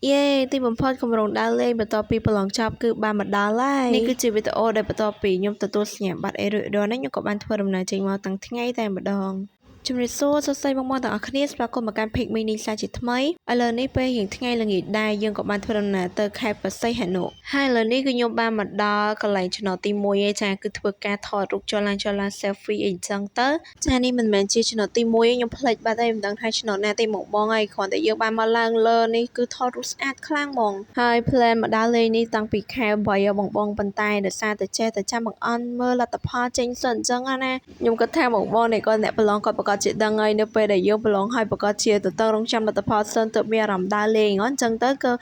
យេទីបំផុតគម្រោងដើរលេងបន្ទាប់ពីប្រឡងចប់គឺបានមកដល់ហើយនេះគឺជាវីដេអូដែលបន្ទាប់ពីខ្ញុំទទួលសញ្ញាបត្រអីរួចរាល់នេះខ្ញុំក៏បានធ្វើដំណើរចេញមកតាំងថ្ងៃតែម្ដងជំរាបសួរសួស្តីបងប្អូនទាំងអស់គ្នាស្វាគមន៍មកកាន់ Page Mini សាជាថ្មីឥឡូវនេះពេលរៀងថ្ងៃល្ងាចដែរយើងក៏បានធ្វើដំណើរទៅខេត្តព្រះសីហនុហើយឥឡូវនេះគឺខ្ញុំបានមកដល់កន្លែងចំណតទី1ឯចាគឺធ្វើការថតរូបចលឡានចលឡាន selfie អីចឹងទៅចានេះមិនមែនជាចំណតទី1ទេខ្ញុំភ្លេចបាត់ហើយមិនដឹងថាចំណតណាទេមកបងហើយគ្រាន់តែយើងបានមកឡើងលើនេះគឺថតរូបស្អាតខ្លាំងហ្មងហើយ plan មកដើរលេងនេះតាំងពីខែ8បងបងប៉ុន្តែដោយសារតែចេះតែចាំបង្អន់មើលលទ្ធផលចេញសិនអញ្ចឹងណាខ្ញុំគិតថាបងបងនេះគាត់អ្នកប្រឡងគាត់ប្រកាសជាដឹងហើយនៅពេលដែលយើងប្រឡងហើយប្រកាសជាទៅតរងចាំលទ្ធផលសិនទើបមានអារម្មណ៍ដើរលេងអញ្ចឹងទៅគឺ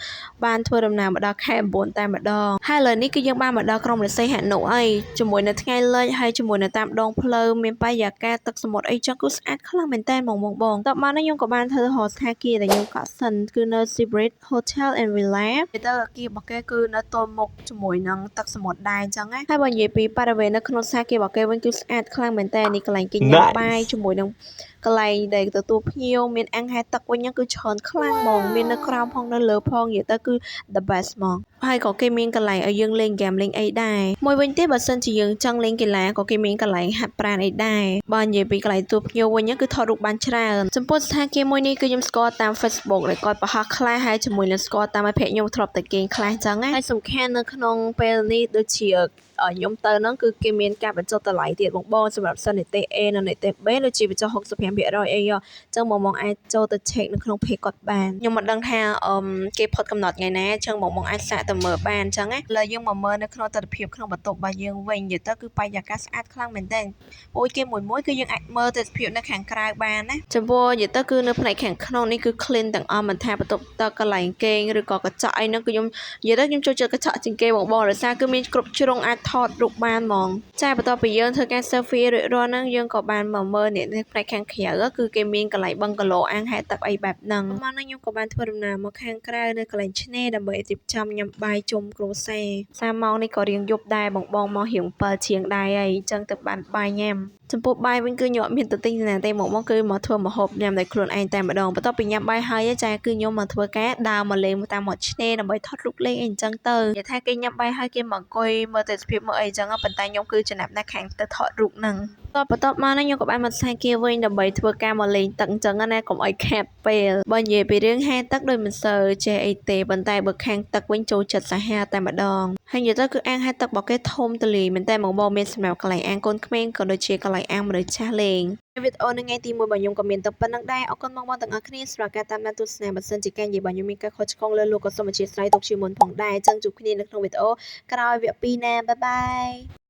បានធ្វើដំណើរមកដល់ខែ9តែម្ដងហើយឥឡូវនេះគឺយើងបានមកដល់ក្រុងព្រះសីហនុហើយជាមួយនៅថ្ងៃលិចហើយជាមួយនៅតាមដងផ្លូវមានបរិយាកាសទឹកសមុទ្រអីចឹងគឺស្អាតខ្លាំងមែនតើហ្មងបងបងតបមកនេះខ្ញុំក៏បានធ្វើហៅស្ថាគារដែលខ្ញុំកក់សិនគឺនៅ Sea Hotel and Villa ទៅអគាររបស់គេគឺនៅទល់មុខជាមួយនឹងទឹកសមុទ្រដែរអញ្ចឹងណាហើយបើនិយាយពីបរិវេណនៅក្នុងស្ថាគាររបស់គេវិញគឺស្អាតខ្លាំងមែនតើនេះកន្លែងគេញ៉ាំបាយជាមួយនឹងកន្លែងដែលទទួលភ្ញៀវមានអាំងហែលទឹកវិញហ្នឹងគឺច្រើនខ្លាំងហ្មងមាននៅក្រោមផងនៅលើផងនិយាយទៅគឺ the best ហ្មងហើយក៏គេមានកន្លែងឲ្យយើងលេងហ្គេមលេងអីដែរមួយវិញទៀតបើសិនជាយើងចង់លេងកីឡាក៏គេមានកន្លែងហាត់ប្រាណអីដែរបើនិយាយពីកន្លែងទទួលភ្ញៀវវិញគឺថតរូបបានច្រើនចំពោះស្ថានភាពមួយនេះគឺខ្ញុំស្គាល់តាម Facebook ដែលគាត់បង្ហោះខ្លះហើយជាមួយនឹងស្គាល់តាមមិត្តភក្តិខ្ញុំធ្លាប់តែគេងខ្លះអញ្ចឹងណាហើយសំខាន់នៅក្នុងពេលនេះដូចជាខ្ញុំទៅហ្នឹងគឺគេមានការបញ្ចុះតម្លៃទៀតបងបងសម្រាប់សិស្សនិទេស A និងនិទេស B ដូចជាបញ្ចុះ65%អីអញ្ចឹងបងបងអាចចូលទៅ check នៅក្នុង page គាត់បានខ្ញុំមិនដឹងថាអឺគេផុតកំណត់ថ្ងៃណាអញ្ចឹងបងបងអាចសាកទៅមើលបានអញ្ចឹងណាឥឡូវយើងមកមើលនៅក្នុងទស្សនវិជ្ជាក្នុងបន្ទប់របស់យើងវិញនិយាយទៅគឺបរិយាកាសស្អាតខ្លាំងមែនទែនព្រោះគេមួយមួយគឺយើងអាចមើលទស្សនវិជ្ជានៅខាងក្រៅបានណាចំពោះនិយាយទៅគឺនៅផ្នែកខាងក្នុងនេះគឺ clean ទាំងអស់មិនថាបន្ទប់ទឹកកន្លែងគេងឬក៏កញ្ចក់អីហ្នឹងគឺខ្ញុំនិយាយទៅខ្ញុំចូលចិត្តកញ្ចក់ជាងគេបងបងដោយសារគឺមានគ្រប់ជ្រុងអាចថតរូបបានហ្មងចាបន្ទាប់ពីយើងធ្វើការ selfie រួចរាល់ហ្នឹងយើងក៏បានមកមើលនេះផ្នែកខាងក្រៅគឺគេមានកន្លែងបឹងកាឡូអាងហែលទឹកអីបែបហ្នឹងមកហ្នឹងខ្ញុំក៏បានធ្វើដំណើរមកខាងក្រៅនៅកន្លែងឆ្នេរដើម្បីរៀបចំញ៉ាំបាយជុំគ្រួសារសាម៉ោងនេះក៏រៀងយប់ដែរបងបងមករៀង7ជាងដែរហើយអញ្ចឹងទៅបានបាយញ៉ាំចំពោះបាយវិញគឺខ្ញុំអត់មានទៅទិញណាទេមកមកគឺមកធ្វើម្ហូបញ៉ាំដោយខ្លួនឯងតែម្ដងបន្ទាប់ពីញ៉ាំបាយហើយចាគឺខ្ញុំមកធ្វើការដើរមកលេងតាមមាត់ឆ្នេរដើម្បីថតរូបលេងអីអញ្ចឹងទៅនិយាយថាគេញ៉ាំបាយហើយគេមកអង្គុយមើលទេសភាពមើលអីអញ្ចឹងប៉ុន្តែខ្ញុំគឺចំណាប់ណាស់ខាងទៅថតរូបហ្នឹងតបន្ទាប់មកហ្នឹងខ្ញុំក៏បានមកស្ថានភាពវិញដើម្បីធ្វើការមកលេងទឹកអញ្ចឹងណាកុំឲ្យខាតពេលបើនិយាយពីរឿងហែលទឹកដូចមិនសូវចេះអីទេប៉ុន្តែបើខាងទឹកវិញចូលចិត្តសាហាវតែម្ដងហើយនិយាយទៅគឺអាងហែលទឹករបស់គេធំទូលាយមែនតើមកមកមានសម្រាប់កន្លែងអាងកូនក្មេងក៏ដូចជាកន្លែងអាងមនុស្សចាស់លេងវីដេអូនៅថ្ងៃទី1របស់ខ្ញុំក៏មានតែប៉ុណ្ណឹងដែរអរគុណបងប្អូនទាំងអស់គ្នាសម្រាប់ការតាមដានទស្សនាបើសិនជាការនិយាយរបស់ខ្ញុំមានការខុសឆ្គងលើលោកក៏សូមអធ្យាស្រ័យទុកជាមុនផងដែរចឹងជួបគ្នានៅក្នុងវីដេអូក្រោយវគ្គ2ណាbye bye.